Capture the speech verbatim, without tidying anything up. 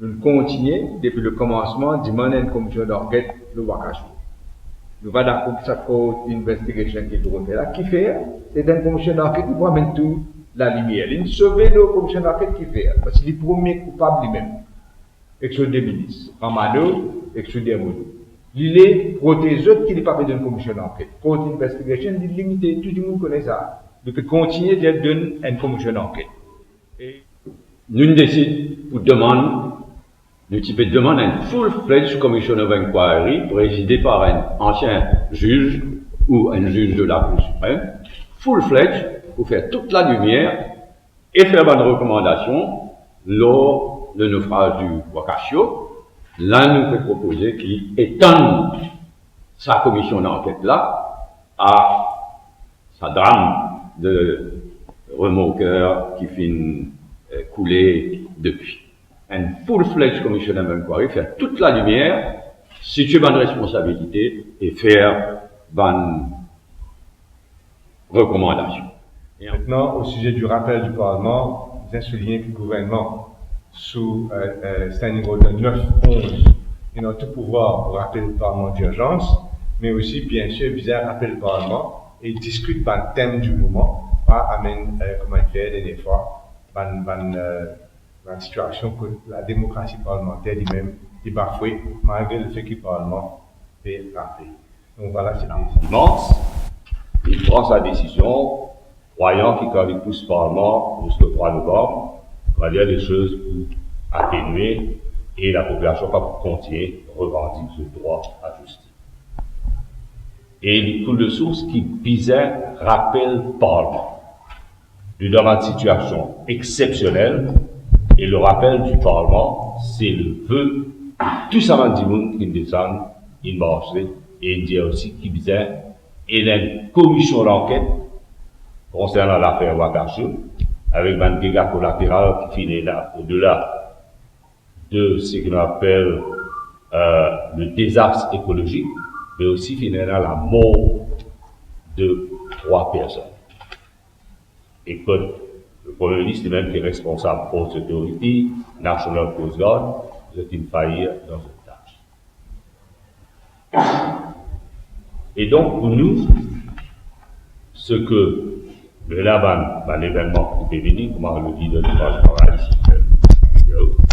Nou kontigne depi le komansman dimann enn komision danket lor Wakasio. Nou pa dakor ki sa court investigation ki pou fer la. Kifer? Se enn komision danket ki pou amenn tou lalimier. Li sove lor komision danket kifer? Parski li premie koupab limem, ek so de minis, Rameau ek so de Herminie. Li le protez zot ki li pa pe donn komision danket. Court investigation, li limite, tou dimoun kone sa. Li pe kontigne dir donn enn komision danket. E nou desid pou demann, nou ti pe demann enn full-fledged commission of inquiry, prezide par enn ansien ziz ou enn ziz de la Cour suprême, full-fledged, pou fer tou lalimier e fer bann rekomandasion lor le naufrage du Wakasio. La nou pe propoze ki etann sa komision danket la a sa dram de remorker ki finn, eh, koule depi. Enn full-fledged commission of inquiry, fer tou lalimier, sitie bann responsabilite e fer bann rekomandasion. Maintenant, au sujet du rappel du Parlement, je tiens à souligner que le gouvernement, sous, euh, euh, Standing Order neuf onze, il a tout pouvoir pour rappeler le Parlement d'urgence, mais aussi, bien sûr, vise à rappeler le Parlement et discuter bann tem du moment, pa amenn, euh, kouma li fer dernie fwa, bann, bann, euh, bann sitiasion kot lademokrasi parlimanter limem li bafwe, malgre lefet ki parlman pe raple. Donk, vwala, se... Dimans, li pran sa desizion, krwayan ki kan li pous parlman ziska trwa novanm, va dir lesoz pou atenue e lapopilasion pa pou kontigne revandik zot drwa a zistis. E li koule de sours ki bizin rapel parlman. Nou dan enn sitiasion exsepsionel, e le rapel du Parlement, se le ve de tou sa bann dimoun ki desann, inn marse, e inn dir osi ki bizin ena enn komision lanket konsernan lafer Wakasio, avek bann dega kolateral ki finn ena odela de seki nou apel, euh, le dezas ekolozik, me osi finn ena lamor de trwa personn. E kot le Premie Minis limem ki responsab Ports Authority, National Coast Guard, zot inn fail dan zot tas. E donk, pou nou, seki nou ena bann, bann evennman ki pe vini, kouma le lider nou parti parey,